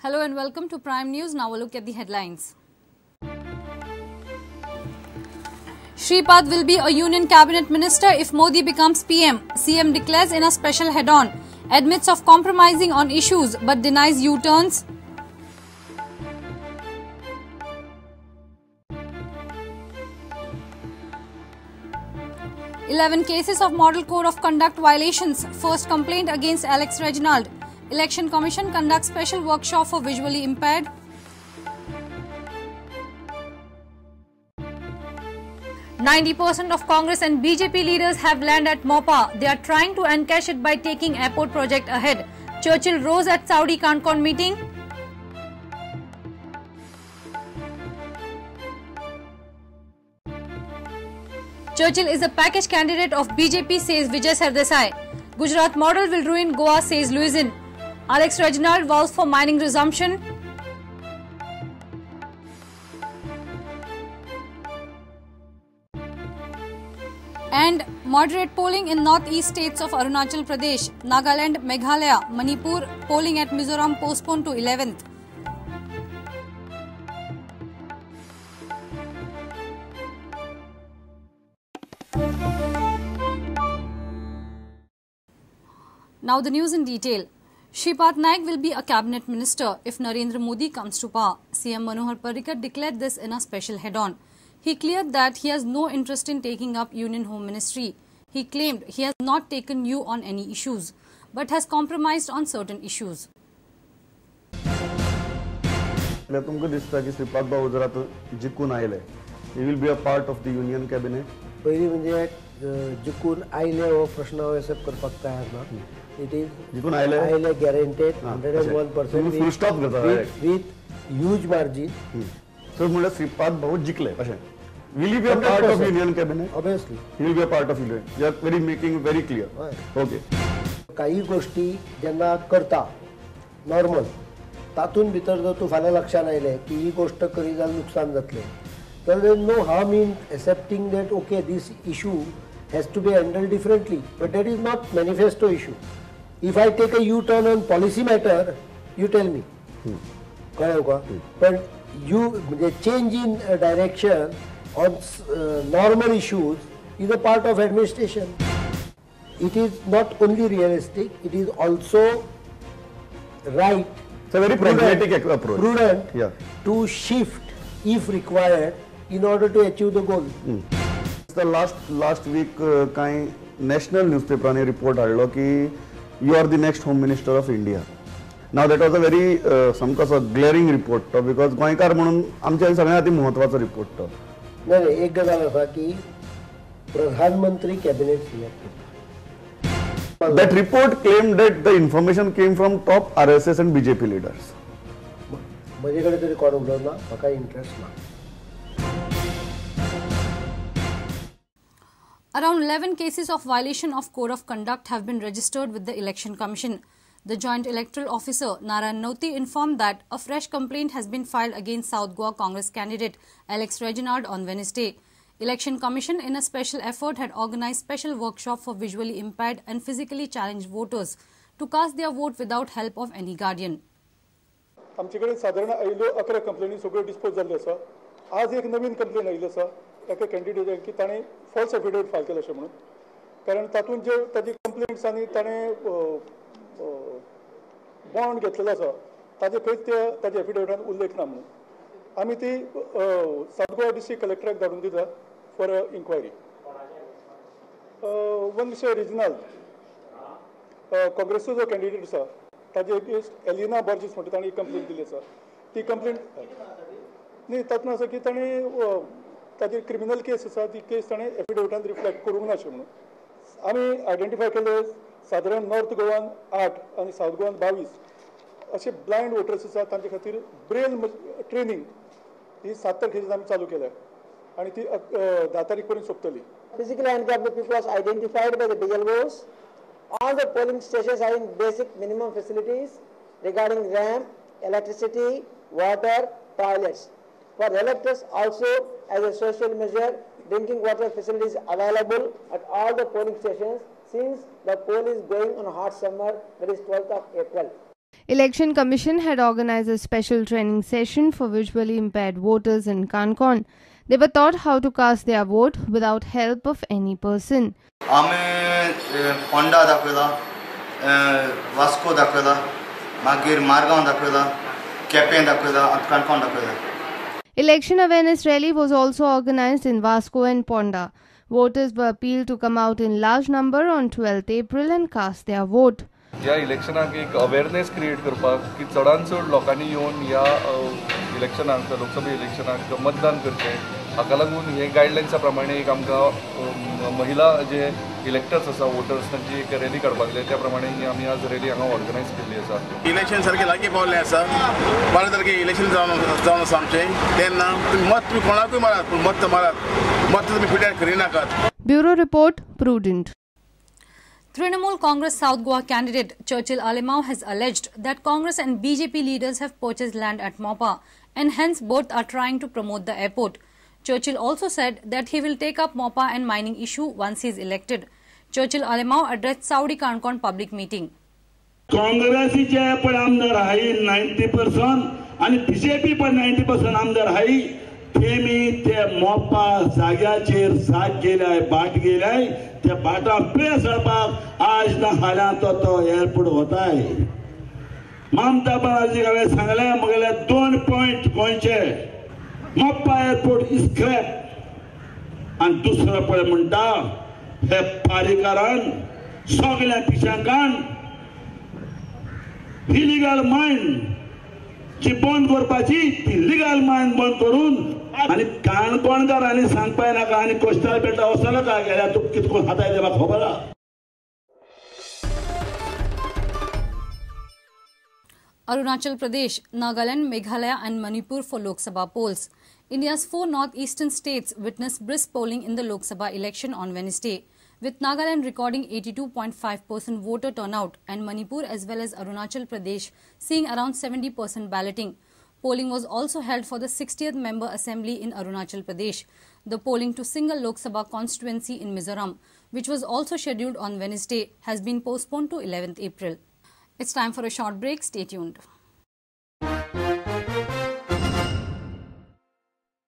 Hello and welcome to Prime News. Now a look at the headlines. Shripad will be a union cabinet minister if Modi becomes PM. CM declares in a special head-on. Admits of compromising on issues but denies U-turns. 11 cases of Model Code of Conduct violations. First complaint against Alex Reginald. Election Commission conducts special workshop for visually impaired. 90% of Congress and BJP leaders have land at Mopa. They are trying to encash it by taking airport project ahead. Churchill rose at Saudi Cancun meeting. Churchill is a package candidate of BJP, says Vijay Sardesai. Gujarat model will ruin Goa, says Luizinho. Alex Reginald vows for mining resumption. And moderate polling in northeast states of Arunachal Pradesh, Nagaland, Meghalaya, Manipur, polling at Mizoram postponed to 11th. Now the news in detail. Shripad Naik will be a cabinet minister if Narendra Modi comes to power. CM Manohar Parrikar declared this in a special head-on. He cleared that he has no interest in taking up Union Home Ministry. He claimed he has not taken you on any issues, but has compromised on certain issues. तुमकां दिसता की श्रीपाद भाऊ जर आतां जिखून आयले, he will be a part of the union cabinet. पयलीं म्हणजे जिखून आयले हो प्रश्न हांव एक्सेप्ट करपाक तयार ना. It is जिखून आयले आयले guaranteed 101% full stop करता विथ ह्यूज मार्जीन. सो म्हणल्यार श्रीपाद भाऊ जिखले अशें. Will he be a part of union cabinet? Obviously. He will be a part of union. You are very making very clear. Okay. काही गोष्टी जेन्ना करता नॉर्मल तातूंत भितर जर तूं फाल्यां लक्षांत आयलें की ही गोश्ट करी जाल्यार नुकसान जातलें तर there is no harm in accepting that okay this issue has to be handled differently, but that is not manifesto issue. If I take a U-turn on policy matter, you tell me. कळ्ळें तुका? पण you म्हणजे change in direction on normal issues is a part of administration. It is not only realistic, it is also right. It's a very pragmatic approach. Prudent, yeah. To shift if required in order to achieve the goal. The last week कांय national न्यूजपेपरांनी report हाडलो की you are the next home minister of India. Now that was a very सामको असो ग्लेरींग report तो, because गोंयकार म्हणून आमच्या सगळ्या खातीर म्हत्वाचो रिपोर्ट तो. नाही, एक गजाल आसा की प्रधानमंत्री कॅबिनेट सिलेक्ट करता. That report claimed that the information came from top RSS and BJP leaders. म्हजे कडेन तरी कोण उलोवना, म्हाका इंट्रस्ट ना. Around 11 cases of violation of Code of Conduct have been registered with the Election Commission. The Joint Electoral Officer Narayan Noti informed that a fresh complaint has been filed against South Goa Congress candidate Alex Reginald on Wednesday. Election Commission in a special effort had organized special workshop for visually impaired and physically challenged voters to cast their vote without help of any guardian. आमचे कडेन सादारण आयिल्ल्यो 11 कंप्लेनी सगळ्यो dispose जाल्ल्यो आसा. आज एक नवीन कंप्लेन आयिल्ली आसा एका कॅन्डिडेटाक की ताणें फॉल्स एफिडेवीट फायल केलें अशें म्हणून, कारण तातूंत जे ताजी कंप्लेंट्स आनी ताणें बॉन्ड घेतलेलो आसा ताजे खंयच त्या ताज्या एफिडेविटान उल्लेख ना म्हणून आमी ती साउथ गोवा डिस्ट्रिक्ट कलेक्टराक धाडून दिता for inquiry. One mister Reginald काँग्रेसचो जो कॅन्डिडेट आसा ताजे अगेन्स्ट एलिना बॉर्जीस म्हणटा ताणें कंप्लेन दिली आसा. ती कंप्लेन न्ही तातूंत आसा की ताणें ताजेर क्रिमिनल केस आसा, ती केस ताणें एफिडेविटान रिफ्लेक्ट करूंक ना अशें म्हणून आमी आयडेंटिफाय केले. सादारण नॉर्थ गोवान 8 आनी सावथ गोवान 22 असे ब्लायंड वोटर्स आसा तांचे खातीर ब्रेल ट्रेनींग ही 7 तारखेच्यान आमी चालू केल्या आनी ती 10 तारीख पर्यंत सोंपतली. Physically handicapped people was identified by the BLOs. All the polling stations having basic minimum facilities regarding ramp, electricity, water, toilets. For the electors also, as a social measure, drinking water facilities available at all the polling stations since the poll is going on hot summer, that is 12th of April. Election Commission had organized a special training session for visually impaired voters in Canacona. They were taught how to cast their vote without help of any person. आमी पोंडा दाखयला, वास्को दाखयला, मागीर मारगांव दाखयला, केपें दाखयला, काणकोण दाखयला. Election awareness rally was also organized in Vasco and Ponda. Voters were appealed to come out in large number on 12th April and cast their vote. ह्या इलेक्शनाक एक awareness create करपाक की चडान चड लोकांनी येवन ह्या इलेक्शनाक, लोकसभा इलेक्शनाक मतदान करचें, हाका लागून हे गायडलायन्सा प्रमाणे एक आमकां महिला जे इलेक्टर्स आसा, वोटर्स, तांची एक रॅली काडपाक जाय. त्या प्रमाणे ही आमी आज रॅली हांगा ऑर्गनायज केल्ली आसा. इलेक्शन सारकें लागीं पावल्लें आसा, 12 तारखेक इलेक्शन जावन आसा आमचें. तेन्ना तुमी मत तुमी कोणाकूय मारात, पूण मत मारात, मत तुमी फिट्यार करिनाकात. Bureau report, Prudent. Trinamool Congress South Goa candidate Churchill Alemao has alleged that Congress and BJP leaders have purchased land at Mopa and hence both are trying to promote the airport. Churchill also said that he will take up Mopa and mining issue once he is elected. Churchill Alemao addressed Saudi Canacona public meeting. काँग्रेसीचे पण आमदार आहे 90% आणि BJP पण 90% आमदार आहे. तेमी ते मोपा जाग्याचेर साथ गेलाय, बाट गेलाय, त्या बाटा प्रेस हाडपाक आज ना फाल्यां तो एअरपोर्ट वताय. ममता बनर्जी हांवें सांगलें म्हगेले 2 पॉयंट गोंयचे, मोपा एअरपोर्ट स्क्रॅप आनी दुसरो पळय म्हणटा हे पारीकारान सगळ्या पिशांकान इलिगल मायन जी बंद करपाची ती लिगल मायन बंद करून आनी काणकोणकारांनी सांगपाक नाका आनी कोस्टल बेल्टा वचो नाका गेल्यार तुका कितको हाताय तें म्हाका खबर आहा. Arunachal Pradesh, Nagaland, Meghalaya and Manipur for Lok Sabha polls. India's 4 northeastern states witnessed brisk polling in the Lok Sabha election on Wednesday, with Nagaland recording 82.5% voter turnout and Manipur as well as Arunachal Pradesh seeing around 70% balloting. Polling was also held for the 60th member assembly in Arunachal Pradesh. The polling to single Lok Sabha constituency in Mizoram, which was also scheduled on Wednesday, has been postponed to 11th April. It's time for a short break. Stay tuned.